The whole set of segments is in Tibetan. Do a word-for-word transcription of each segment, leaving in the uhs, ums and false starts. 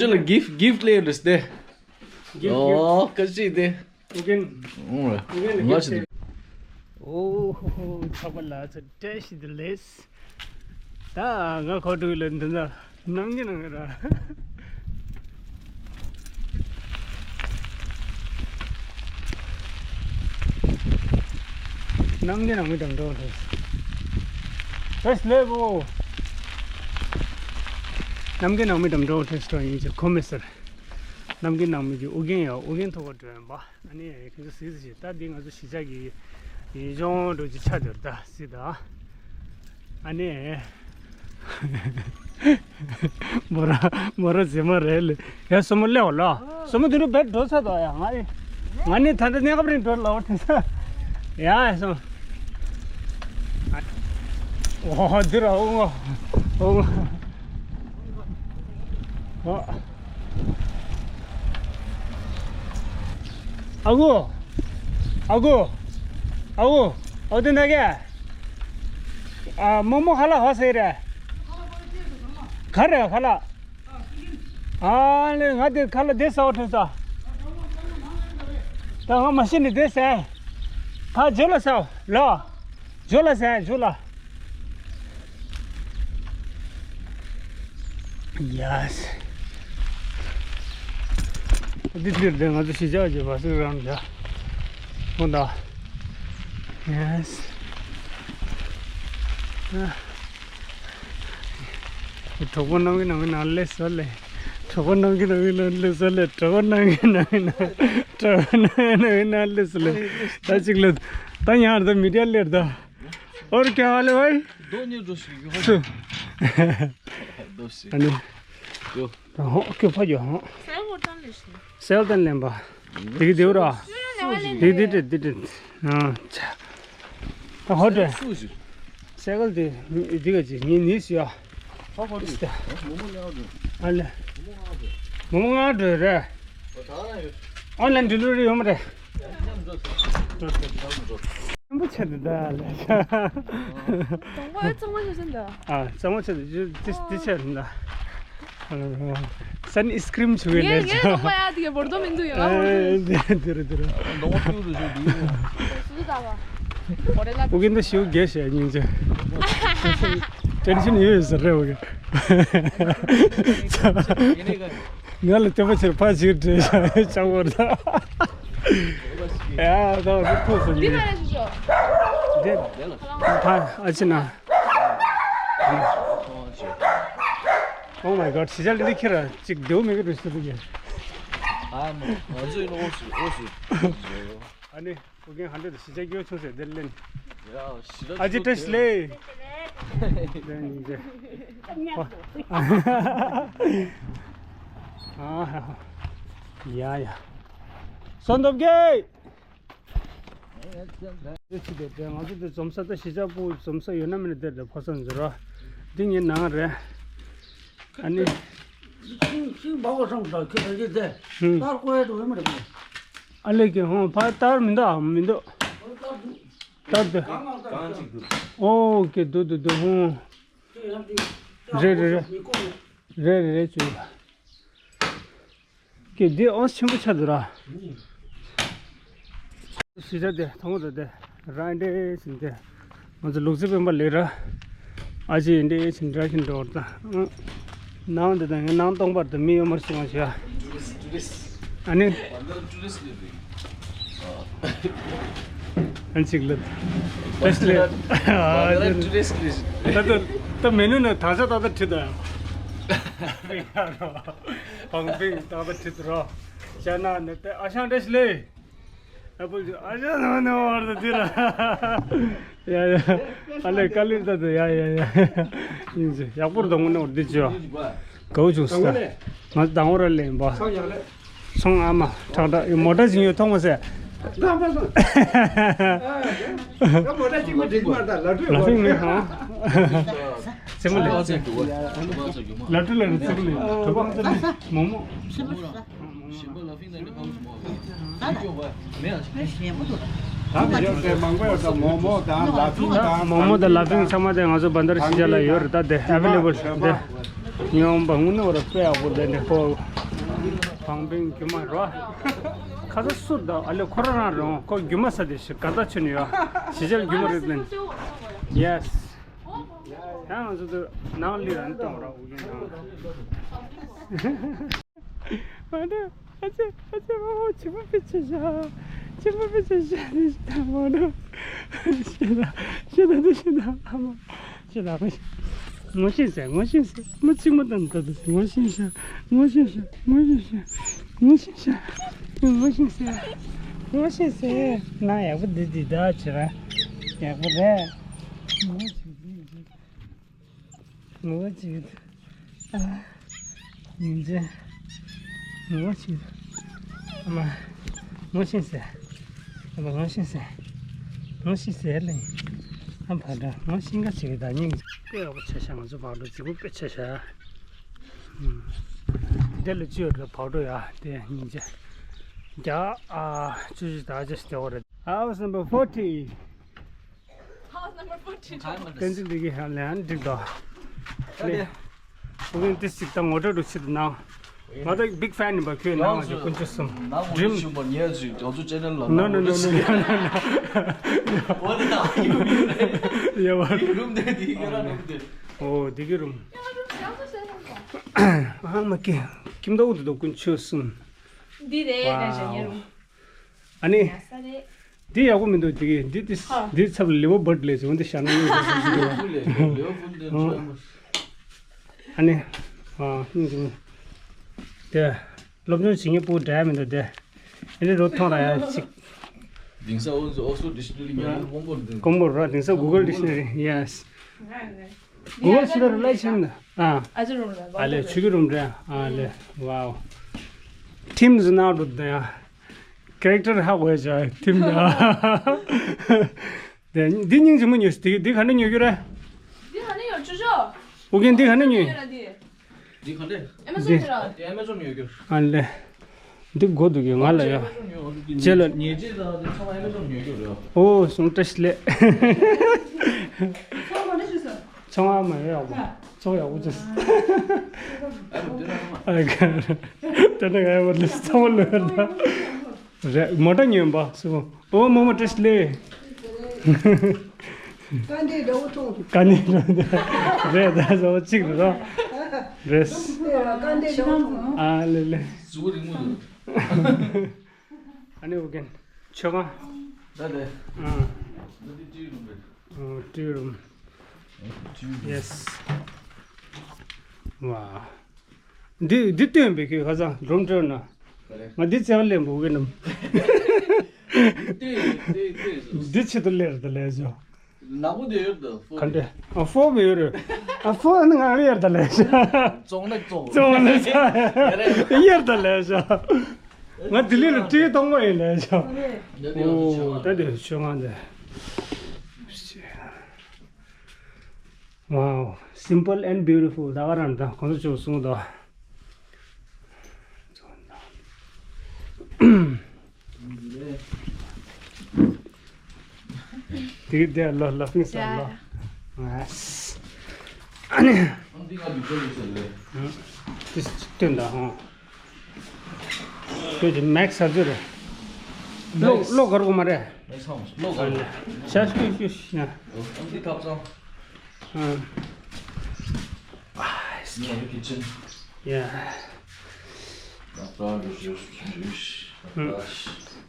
ཅི་ལ་གིཕ་གིཕ་ལེན་རེད་དེ། གིཕ་ཨོ་ཀ་ཅི་དེ། ཨུ་རྒྱན། ཨུ་རྒྱན་ལ་ང་གིཕ་ཅི་ལེན། ཨོ་ཧོ་ཧོ། ཚོགས་པ་ལ་ཚོ་བཀྲ་ཤིས་བདེ་ལེགས། ད་ང་ཁོ་དྲུག་ལ་འདི་འདྲ་གནང་གི་གནང་གི་ར། གནང་གི་གནང་མི་དང་འགྲོ་ཐུབ། བཀྲ་ཤིས་བདེ་ལེགས་བོ། གནང་གི་གནང་མི་དང་འགྲོ་ཐུབ་སྟོན་ཡིན་ཅེས་ཁོ་མི་ཟེར། གནང་གི་གནང་མི་གི་ཨུ་རྒྱན་ཡ་ཨུ་རྒྱན་ཐོག་ག་འགྲོ་ཡིན་པ། ཨ་ནི་ཁྱེད་ཚོ་གཟིགས་ཤིག་ད་འདི་ང་ཚོ་གཞིས་ཆགས་ཀྱི་ཡུལ་ལྗོངས་འགྲོ་གི་ཆ་དེར་ད་གཟིགས་དང་། ཨ་ནི་མོ་ར་མོ་ར་ཟེ་མ་རེད་ལེ། ཡ་སོ་མོ་སླེབས་ལ། སོ་མོ་དེ་རུ་བེད་འགྲོ་ཚར་དོ་ཡ། ང་ང་ནི་ད་ལྟ་གནས་སྐབས་རིང་འགྲོ་ལ་བ་དེ་ས། ཡ་སོ། ཨོ་འདི་ར་ཨོ་ཨོ་ཨོ། ཨ་ཁུ། ཨ་ཁུ། ཨ་ཁུ། ཨོ་དེ་ན་ག་ཨ་མོ་མོ་ཁ་ལག་ཧ་སེ་རེད། ག་རེ་ཁ་ལག་ཨ་ལེ་ང་དེ་ཁ་ལག་དེ་ཟ་བ་ཐོན་ས། ད་ང་མ་ཤི་ནི་དེ་ཟ། ད་ཇོ་ལ་ཟ་ལ། ཇོ་ལ་ཟ་ཇོ་ལ། Yes. འདི་འདིར་དེ་ང་ཚོ་གཞིས་ཆགས་ཀྱི་བ་སུ་རང་འདྲ། ཧོ་ད། Yes. གྲོགས་པོ་གནང་གི་གནང་གི་ནང་སླེབས་སོང་ལེ། གྲོགས་པོ་གནང་གི་གནང་གི་ནང་སླེབས་སོང་ལེ། གྲོགས་པོ་གནང་གི་གནང་གི་ནང་གྲོགས་པོ་གནང་གི་གནང་གི་ནང་སླེབས་སོང་ལེ། ད་ཅིག་ལེ། ད་ཡང་ད་མི་དྲ་སླེབས་ད། और क्या हाल है भाई? दो नहीं दो सी। दो सी। अरे। जो। हो, क्यों भाई हो? सेल होटल ले सी। सेल तन लेंबा। दिख देवरा। दिख दिख दिख दिख। हाँ, अच्छा। तो होटल। सूजी। सेल दे, दिख जी, नहीं नहीं सिया। हाँ, होटल। मोमो ले आओ। अले। मोमो आ दो रे। ऑनलाइन डिलीवरी हो मरे। ཆེན་པོ་ཆེ་འདུག་ད་ལས། དང་པོ་གཙང་མ་ཆེ་ཆེ་འདུག་ཨ་གཙང་མ་ཆེ་འདུག་དེ་དེ་ཆེ་འདུག་སན་ཨིས་ཀྲིམ་བྱུག་གི་ངས་ལས་ངས་ཆོག་དང་པོ་ཡ་དེ་ག་བོར་དོ་མི་འདུག་ཡ། ཨ་དེ་དེ་རེད་དེ་རེད། ལོང་བ་ཕུལ་རུ་ཞུ་དུས། སུ་ད་བ། འོ་རེ་ལ། ཨུ་རྒྱན་ད་ཞིའུ་རྒྱས་བྱས་སྙིང་རྗེ། ཊེན་ཤན་ཡོད་ཟེར་རེད་འོ་གི། ཡིན་ནི་ག་ང་ལ་སྟོན་པ་ཆེར་ཕ་ཞིག་བྲེས་ཤག་ཅང་བོར་ད། ཡ་ད་རུ་ཐུག་སོང་འདི་ཡིན། ལ་ཞུ་ཞོ། འདི་ཕ་ཨ་ཅེ་ན། Oh my god། ཞི་ཅལ་འདི་ཁྱེར་ཅིག་རྡེའུ་མིག་གི་རུ་ཞིག་ཏུ་གྱེར། ཨ་མ་ང་ཚོ་ཡིན་ཨོ་སུ་ཨོ་སུ། ཨ་ནི། ཨུ་རྒྱན་ཧན་ཏེ་ཞི་ཅལ་སྐྱོ་ཆུང་ཟེར་དེར་ལེན། ཡ་ཞི་ཅལ་ཨ་ཅེ་བཀྲ་ཤིས་བདེ་ལེགས། ལེན་ཡིན་ཟེར། ཨ་ཡ་ཡ། སོན་ཐོབ་གེ། ང་ཚོ་དེ་འཛོམས་ས་ད་གཞིས་ཆགས་སྤུ་འཛོམས་ས་ཡོད་ན་མིན་ན་དེར་དེ་ཕོ་སར་འཛུལ་རོགས། འདི་ངའི་ནང་རེད། ཨ་ནི། ཤིང་ཤིང་འབག་པ་སོང་ད་ཁྱོད་ད་ཅི་ཚེ། ཧུམ། ལྟར་ཀོ་ཡ་འགྲོ་ཡི་མ་རེད་པས། ཨ་ལེ་ཀྱི་ཧོང་ཕ་ལྟར་མི་འདུག་མི་འདུག་ལྟར་འདུག་ལྟར་འདུག་གང་ཅིག་འདུག་ཨོ་ཀེ་འདུག་འདུག་འདུག་ཧོང་། ཁྱོད་ཡང་ཅིག་རེད་རེད་རེད། མི་ཀོ་ནས། རེད་རེད་རེད་ཅུ། ཀྱེ་འདི་ཨོ་ཆེན་པོ་ཆགས་འདུག་ར། གཞིས་ཆགས་དེ་ཐང་པོ་དེ་ར་འདྲེ་ཟིན་ཏེ། ང་ཚོ་ལུག་རྫི་དཔོན་པ་ལས་ར། ཨ་ཅེ་འདྲེ་ཆེན་འདྲ་ཁྱིམ་འགྲོ་བར་ད། ནང་དེ་དང་ནང་སྟོང་པར་དུ་མི་ཡོད་མར་སོང་ཞེས། ཨ་ནི། ཨན་ཅིག་ལ། ཏེས་ལེ། ད་ད་ད་མེ་ནུ་ན་ད་ས་ད་ད་ཁྲིད་ད། བང་བིང་ད་ད་ཁྲིད་རོ། ཅ་ན་ནི་ཏེ་ཨ་ཤང་ཏེས་ལེ། ཨ་པོ་ཨ་ཤང་ན་ན་བར་ད་དེ་ར། ཡ་ཡ། ཨ་ལེ་ཀ་ལི་ད་ད་ཡ་ཡ་ཡ། ཡིན་ཟེ་ཡག་པོར་ད་ངོ་ན་བར་དེ་ཅི་ཡ། གའུ་བྱུང་ས། ང་ཚོ་དང་པོ་ར་ལེན་པ། ཚོང་ཨ་མ་ཁྲག་ཁྲག་ཡོད་མོ་ཊ་ཞིག་ཡོད་མཐོང་མ་ཟེར། ད་མ་སོང་། ད་མོ་ཊ་གཅིག་མ་འགྲིག་མ་ད་ལ་ཀྲུའུ་ལ་ཕིང་མེད་ཧང་། ཙེ་མོ་ལེ། ལ་ཀྲུའུ་ལ་ནི་ཙེ་མོ་ལེ། གྲོད་པ་ཙེ་མོ་ལེ། མོག་མོག་ད་མི་ཡོད་ཚད་མང་པོ་ཡོད་ད་མོག་མོག་དང་ལ་ཕིང་དང་མོག་མོག་དང་ལ་ཕིང་ཚང་མ་དེ་ང་ཚོ་བན་དར་གཞིས་ཆགས་ལ་ཡོད་རེད་ད་དེ་ཨ་བེ་ལེ་བལ་དེ། ཉོམ་པ་དངོས་གནས་བར་དཔེ་ཡག་པོ་དེ་འདྲ་ཁོ། བང་བེང་རྒྱུ་མ་རོ། ཁ་ས་སུ་ད་ཨ་ལེ་ཁོ་རང་རང་རོང་ཁོ་རྒྱུ་མ་ས་དེ་ཞིག་ག་ད་ཆུ་ནི་ཡོ། ཞི་ཅལ་རྒྱུ་མ་རེད་ལན། Yes། ཡང་ང་ཚོ་ནང་ལི་རང་གཏོང་ར་འུ་གེ་ནང་། ཨ་ནི་ཨ་ཅེ་ཨ་ཅེ་ཨོ་ཆི་མོ་པེ་ཆེ་ཤ། ཆི་མོ་པེ་ཆེ་ཤ་ནི་ཤ་མོ་ནོ། ཤི་ད་ཤི་ད་ཤི་ད་ཨ་མ་ཤི་ད་ཨ་མ་ཤི། ངོ་ཤེས་ཟེར་ངོ་ཤེས་ཟེར་མོ་གཅིག་མོ་དང་ད་དུ་ངོ་ཤེས་ཤ། ངོ་ཤེས་ཤ་ངོ་ཤེས་ཤ་ངོ་ཤེས་ཤ་ངོ་ཤེས་ཟེར་ངོ་ཤེས་ཟེར། ན་ཡག་པོ་འདི་འདི་ད་ཆེ་ར་ཡག་པོ་རེད། ངོ་ཤེས་ཟེར། ངོ་ཅིག་ཨ་ཉིན་རྗེ་ངོ་ཅིག་ཨ་མ་ངོ་ཤེས་ཟེར། ཨ་མ་ངོ་ཤེས་ཟེར། ངོ་ཤེས་ཟེར་ལེ། ཨ་བག་དྲ་ངོ་ཤེས་འགའ་ཅིག་ད་ཉིན་དཔེ་ཡག་པོ་ཆ་ཤ། ང་ཚོ་བག་དྲ་རྫིག་པོ་དཔེ་ཆ་ཤ། དེ་ལ་ཅི་ཡོད་རེད་བག་དྲ་ཡ་དེ་ཉིན་རྗེ་རྒྱ་ཨ་བཅུ་བཞི་དག་ཅེས་བདེ་བ་རེད། House number forty། House number forty། བསྟན་འཛིན་བདེ་སྐྱིད་ཧ་ལས་ཨ་འགྲིག་དོ། ཨ་ལས། ཨུ་གིན་ཏིས་ཅིག་དང་ངོ་སྤྲོད་འདྲ་ཅིག་གནང་། ང་ད་big fan ཡིན་པ་ཁྱོད་ནང་ང་ཚོ་དཀོན་མཆོག་གསུམ། Dream། No, no, no, no, no, no, no. ཡ་བ། ཨོ་བདེ་སྐྱིད་རུམ། ཨ་མ་ཀི། ཁྱིམ་ད་འུ་དུ་དཀོན་མཆོག་གསུམ། འདི་རེད་ན་ཞག་ཉེ་རུ། ཨ་ནི། ཡ་ས་རེད། འདི་ཡག་པོ་མི་འདུག་འདི་འདི་འདི་ཧ། འདི་ཚབ་ལ་ལེ་བོ་བར་ལས་བྱུང་འདི་ཤ་ན་ཡོད་ཟེར་ཟེར་གི་རེད། ཨ་ནི། ཨ་ཧིན་ཀྱི་དེ་སློབ་སྦྱོང་བྱེད་མཁན་པོ་འདྲ་མི་འདུག་དེ་ཨ་ནི་རོ་ཐོང་ར་ཡ་ཅིག་དེང་སང་ཨོ་ཨོག་སི་ཕོར་ཌི་ཤི་ན་རི་ཉོ་ཡ་དབང་པོ་འདི། དཀོན་པོ་ར་དེང་སང་Google Dictionary། Yes། Google་ཤི་ད་ར་ལ་ཆེན་ན། ཨ། ཨ་ཅེ་རུམ་ར། ཨ་ལེ་ཆུ་གི་རུམ་རེད། ཨ་ལེ། Wow། ཐིམ་ཟི་ནའོ་འགྲོ་དེ་ཡ། Character ཧ་གོ་ཡ་ཆ་ཐིམ་ཡ། དེ་འདི་སྙིང་རྗེ་མོ་ཉོས་སི་དེ་འདི་ག་ནས་ཉོ་རྒྱུ་རེད། འདི་ག་ནས་ཉོ་ཆུ་ཆོ། ཨོ་རྒྱན་འདི་ག་ནས་ཉོས། འདི་ག་འདྲས། Amazon་འདི་ར། དེ་Amazon་ཉོ་རྒྱུ། ཨ་ལེ། འདི་དགོས་འདུག་གི་ང་ལ་ཡ། རྗེས་ལ། ཉེ་རྗེས་ལ་དེ་ཚང་མ་Amazon་ཉོ་རྒྱུ་རེད། ཨོ་སོང་བཀྲ་ཤིས་བདེ་ལེགས། ཚང་མ་ནས་ཞུ་སོང་། ཚང་མ་མ་ཡོད་ཡག་པོ། ཚོགས་ཡག་པོ་བྱས། ཨ་ཁ། དེ་ནས་ང་ཡང་མ་ལུས་ཚང་མ་ལོས་ད། རེད་མོ་ཊ་ཉོས་པ་སུ། ཨོ་མོ་མོ་བཀྲ་ཤིས་བདེ་ལེགས། དཀའ་འདྲེ་འདྲ་བོ་མཐོང་། དཀའ་འདྲེ་འདྲ་བོ་རེད་ད་བཟོ་བོ་གཅིག་རེད་རོ། རེད། དཀའ་འདྲེ་འདྲ་བོ་མཐོང་། ཨ་ལེ་ལེ། གཟུགས་པོ་རིང་མོ་འདུག་ཨ་ནི་ཨོ་རྒྱན། མཆོད་ཁང་། ད་ལེ། ཨ། ད་འདི་ཏྲི་རུམ་རེད། ཨོ་ཏྲི་རུམ། ཏྲི་རུམ། Yes། ཝ། འདི་འདི་སྟོན་པའི་ཁྱོད་ཁ་སང་རུམ་སྟོན་ན། ག་རེ། ང་འདི་ཚེ་བ་ལེན་པོ་གི་ནམ། འདི་ཆེད་དུ་ལེར་ད་ལེ་ཞོ། ནག་པོ་དེ་ཡོད་ད། ག་འདྲ། ཨ་ཧྥོ་བི་ཡོད་རེད། ཨ་ཧྥོ་ཨ་ནི་ང་ལ་ཡར་ད་ལེ་ཞོ། བཙོང་ན་བཙོང་། བཙོང་ན་ས། ཡར་ད་ལེ་ཞོ། ང་ལྡི་ལི་ལ་ཏྲི་གཏོང་བ་ཡིན་ལེ་ཞོ། ཨོ་ད་དེ་ཆོས་ཁང་དེ། Wow, simple and beautiful. ད་ག་རང་ད་གོང་ས་མཆོག་གསུངས་ད། དེ་གི་དེ་ལོ་ལོ་ཕིང་ས་ལོ། ཡ། ཨ་ནི། ཨ་འདི་ང་ལུས་པོ་ལུས་ས་ལེ། དེ་སྟོན་ད་ཧོ། ཁྱོད་ཀྱི་མེག་ས་ཟུར་རེད། ལོ་ལོ་གར་གོ་མ་རེད། མེག་ས་ལོ་གར། ཤ་ཤུ་ཤུ་ཤུ་ན། ཨ་འདི་ཐབ་ཚང་། ཨ། ཨ། ཡ།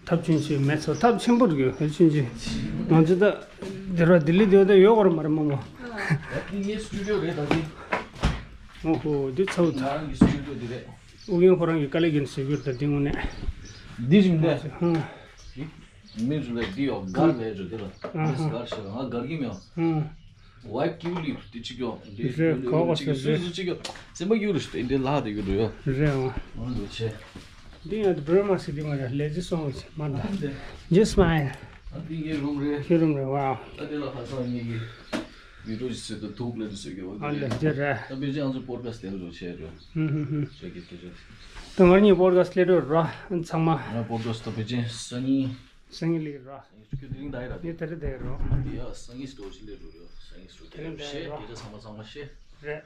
ཐབ་ཆུང་ཆུང་མེད་ཚོ་ཐབ་ཆེན་པོ་རེད་གི་ཆུང་ཆུང་། ང་ཚོ་ད་འདིར་བ་ལྡི་ལི་འདིར་བ་ད་ཡོད་གོ་ར་མ་རེད་མོ་མོ། ངའི་སི་ཊུ་ཌི་ཡོ་རེད་ད་འདི། ཨོ་ཧོ་འདི་ཚོ་ད། ང་རང་གི་སི་ཊུ་ཌི་ཡོ་འདི་རེད། ཨུ་རྒྱན་ཁོ་རང་གི་དཀའ་ལས་རྒྱག་ཟེར་གྱུར་ད་འདི་དངོས་གནས། འདི་ཞིག་འདི། ཧུང་། མི་རུ་ལ་འདི་ཡོ་གར་ལས་ཇོ་འདི་ལ། ཨ་ཧ། འདི་གར་ཞེས་ང་གར་གྱི་མེད། ཧུང་། ཝའི་ཀིའུ་ལི་དེ་གཅིག་ཡོ། འདི་རེད་གོ་གོ་ཟེར་རེད། སུ་སུ་གཅིག་ཡོ། སེམས་པ་གཡུ་རུ་ཞིག་འདི་ལ་དེ་གཡུ་རུ་ཡོ། རེད་ཨ། ཨ་འདུ་ཆེ། འདི་ཡང་འདི་བྲོས་མ་སྲིད་འདི་མ་རེད་ལས་ཀྱི་སོང་བ་ཞིག་མ་འདྲ། འདི། Just smile། ཨ་འདི་ངའི་རུམ་རེད། ཁྱོད་རུམ་རེད་ཝའོ། ཨ་འདི་ལ་ཁ་སང་ངེད་ཀྱི་བི་ཌི་ཡོ་ཞིག་བཟོས་འདུག་ཐུག་ལེ་འདི་བཟོས་ཀྱི་འོ་ཨ་འདི་ལེ་འདི་རེད། ད་པེ་ཅིན་ང་ཚོ་པོ་ཌི་ཁ་སི་ཊི་ལེ་རུ་བྱས་རེད། ཧུམ་ཧུམ་ཧུམ། ཆོས་ཀྱི་སྐད་ཆ། ད་ང་གཉིས་པོ་ཌི་ཁ་སི་ཊི་ལེ་རུ་ར་ཚང་མ། ང་པོ་ཌི་ཁ་སི་ཊི་ད་པེ་ཅིན་སང་ཉིན། སང་ཉིན་ལེ་ར། ཁྱོད་དེ་རིང་ད་ཡི་ར། ངས་དེ་རིང་ད་ཡི་རོ། འདི་ཡ་སང་ཉིན་སི་ཊོ་ཞིག་ལེ་རུ་རེད། སང་ཉིན་སི་ཊོ་དེ་རིང་ད་ཡི་རོ། སྐད་ཆ་ཚང་མ་ཚང་མ་བཤད། རེད།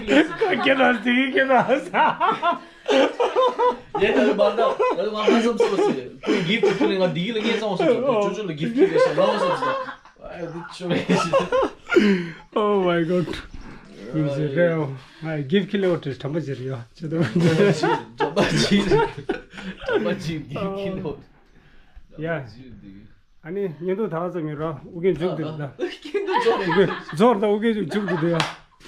ཁྱེད་རང་དེ་གི་ཁྱེད་རང་ས། ཡེ་ད་ལ་མ་ད་ད་ལ་ང་ཧ་སམ་སོ་སི་ཁོའི་གིབ་ཁྱེད་ལ་ང་དེ་གི་ལ་ངས་ཚང་སོ་ཅོ་ཅོ་ཅོ་ལ་གིབ་ཁྱེད་ལ་ས་ལ་ཧ་སམ་སོ། ཨ་དེ་ཆོ་མེད་ཤི། Oh my god. ཡིན་ཟེར་རེད། ཨ་གིབ་ཁྱེད་ལ་འོ་དྲི་དྲན་པ་ཟེར་ཡོད་ཅེ་དོ། དྲན་པ་ཅི་དྲན་པ་ཅི་གིབ་ཁྱེད་ལ་འོ། ཡ། ཨ་ནི་བརྙན་ཐུང་ད་ག་ཙམ་ཡིན་རོ། ཨུ་རྒྱན་མཇུག་བསྡུ་ད། ཨུ་རྒྱན་མཇུག་བསྡུ་ད། ཨུ་རྒྱན་མཇུག་བསྡུ་ད་ཡ།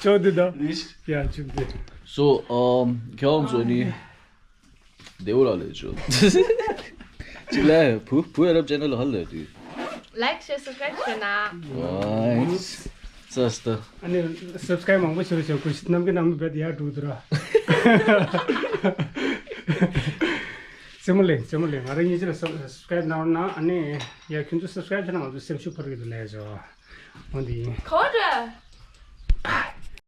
ཅོག་བསྡུ་ད། ཡ་མཇུག་བསྡུ། So, um, ཁྱེད་རང་ཚོ་ནི་བདེ་བོ་ལ་ལས་ཆོ། ཅི་ལས་བུ་བུ་ཨ་རབ་ཅེ་ནལ་ལ་ཧ་ལས་དུས། Like, share, subscribe བྱས་ན། Nice. ཙ་སྟ། ཨ་ནི་སབ་སི་ཀ་རབ་མང་པོ་བྱེད་རོགས་བྱེད། ཁུ་ཤི་ནམ་གི་ནམ་བེད་ཡར་འགྲོ་འདུག་ར། རྩེད་མོ་ལེན་རྩེད་མོ་ལེན། ང་རང་གཉིས་ཆ་ལ་སབ་སི་ཀ་རབ་གནང་རོགས་གནང་། ཨ་ནི་ཡ་ཁྱོད་ཚོ་སབ་སི་ཀ་རབ་བྱས་ན་ང་ཚོ་སེམས་ཤུགས་འཕར་གི་འདུག་ལས་ཆོ། འོ་འདི་ཡིན། ག་རེ།